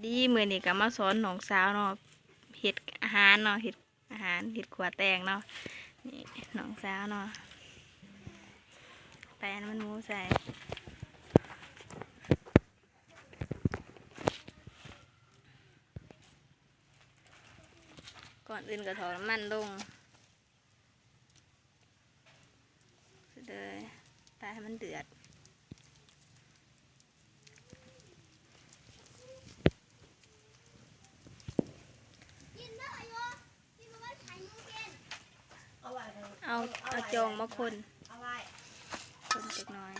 ດີ ມື້ນີ້ກໍມາສອນນ້ອງສາວເນາະ ເຮັດອາຫານເນາະ ເຮັດອາຫານ ເຮັດຂົ້ວແຕງເນາະ. ນີ້ນ້ອງສາວເນາະ ໄປເອົານ້ຳມັນໝູໃສ່. ກ່ອນອື່ນກໍຖອກນ້ຳມັນລົງ. ເດີ ປາໃຫ້ມັນເດືອດ ເອົາ ເອົາຈອງມາຄົນ ຄົນຈັກໜ້ອຍ.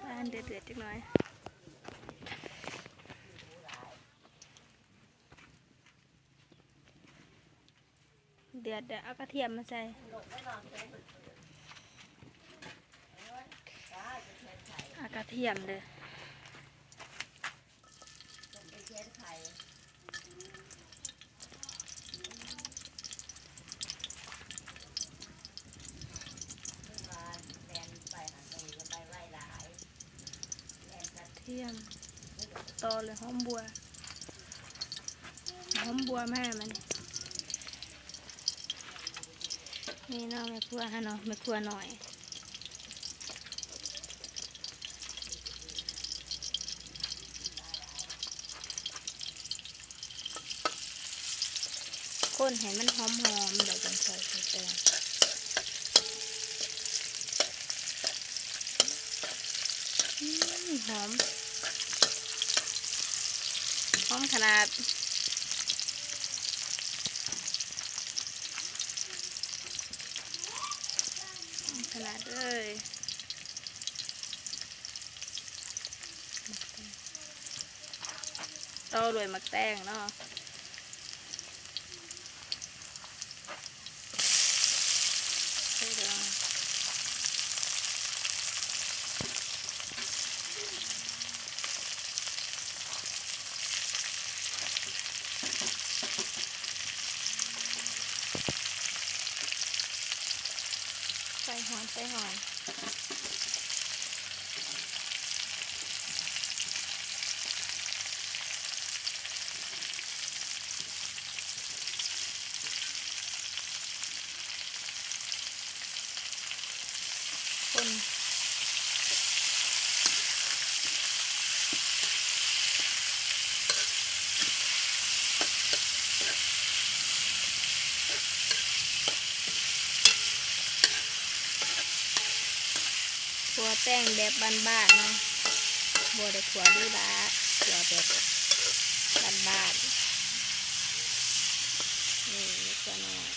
ປານເດືອດໆ ຈັກໜ້ອຍ ເດືອດແລ້ວ ເອົາກະທຽມມາໃສ່ ເອົາກະທຽມເດີ. ກະທຽມ ຕໍ່ດ້ວຍຫອມບົ່ວ ຫອມບົ່ວມາມັນ ນີ້ເນາະ ແມ່ຄົວຫັ້ນເນາະ ແມ່ຄົວນ້ອຍ. ຄົນໃຫ້ມັນຫອມໆ ແລ້ວຈັ່ງໃສ່ ໃສ່ແຕງ. ອືມ ຫອມ ຫອມຂະໜາດ ຫອມຂະໜາດເລີຍ. ຕໍ່ດ້ວຍໝາກແຕງເນາະ ໃສ່ເດີ ໄຟຮ້ອນ ໄຟຮ້ອນ. ຄົນ ຂົ້ວແຕງແບບບ້ານໆເນາະ ບໍ່ໄດ້ຂົ້ວຫຼູຫຼາ ຂົ້ວແບບບ້ານໆ ນີ້ ເລັກນ້ອຍ.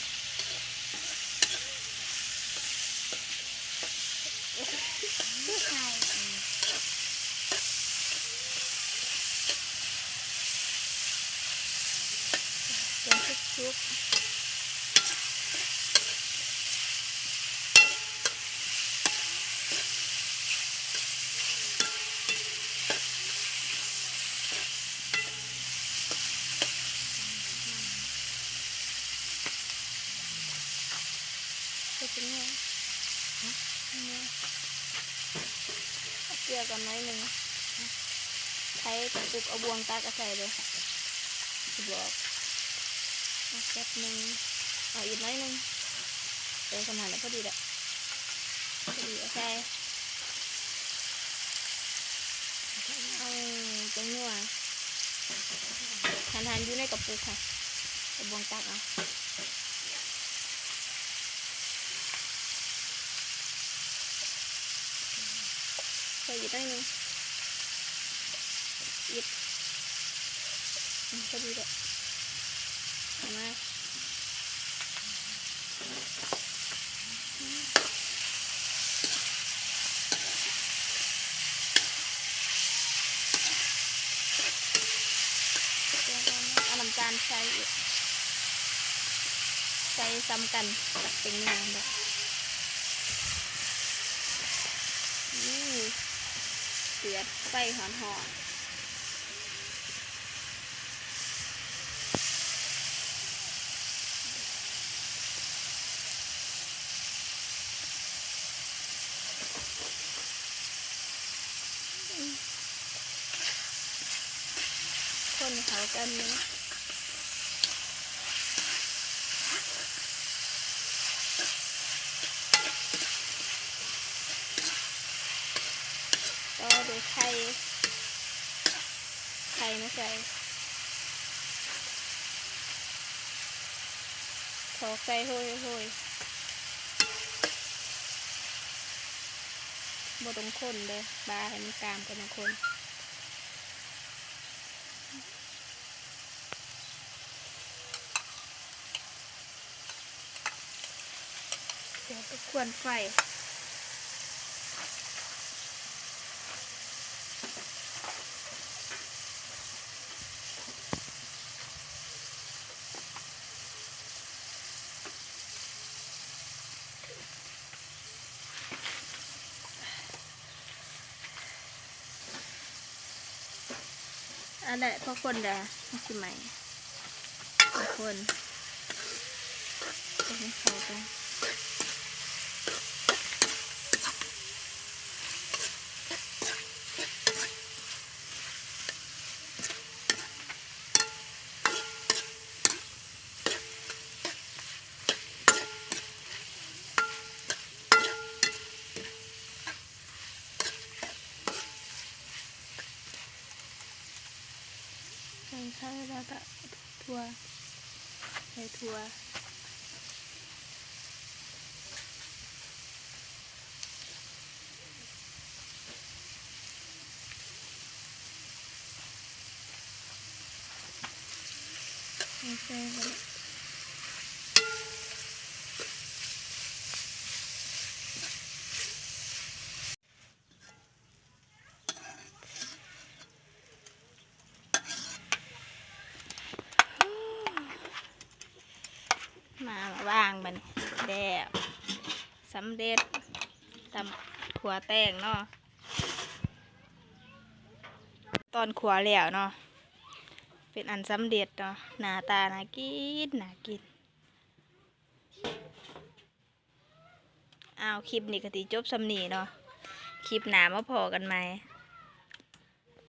ເຮັດເປັນຫຍັງ? ເອົາເກືອກ່ອນໜ້ອຍໜຶ່ງ ໄທກະປຸກ ເອົາບ່ວງຕັກເອົາໃສ່ເດີ ຊິບອກ ເອົາແປັບໜຶ່ງ ເອົາອີກໜ້ອຍໜຶ່ງ ເອີ ປະມານນັ້ນ ພໍດີແຫຼະ ພໍດີ ເອົາໃສ່. ເອົາແປ້ງນົວ ຫັ້ນໆ ຢູ່ໃນກະປຸກຫັ້ນ ເອົາບ່ວງຕັກເອົາ ໃສ່ອີກໜ້ອຍໜຶ່ງ ອີກ ອືມ ພໍດີແລ້ວ ເອົາມາ. ເອົານ້ຳຕານໃສ່ອີກ ໃສ່ສ່ຳກັນກັບແປ້ງນົວເນາະ. ອູ້ ເດືອດ ໄຟຮ້ອນໆ. ກັນນີ້ ຕໍ່ດ້ວຍໄຂ່ ໄຂ່ມາໃສ່ ຖອກໃສ່ໂຮຍໆ ບໍ່ຕ້ອງຄົນເດີ້ ບາໃຫ້ມັນກາມກ່ອນຈັ່ງຄົນ. ດຽວໄປຄວນໄຟ. ອັນໃດ ພໍຄົນແລ້ວ ມັນຊິໄໝ້. ຄົນ ຄົນໃຫ້ເຂົ້າກັນ. ໃສ່ໄຂ່ແລ້ວກະຖົ່ວ ໃສ່ຖົ່ວ. ໃສ່ໄປ. ມາ ມາວາງບັດນີ້ ແລ້ວ ສຳເລັດ ຕຳ ຂົ້ວແຕງເນາະ. ຕອນຂົ້ວແລ້ວເນາະ ເປັນອັນສຳເລັດເນາະ ໜ້າຕາໜ້າກິນ ໜ້າກິນ. ອ້າວ ຄລິບນີ້ກະຊິຈົບສ່ຳນີ້ເນາະ ຄລິບໜ້າມາພໍ້ກັນໃໝ່.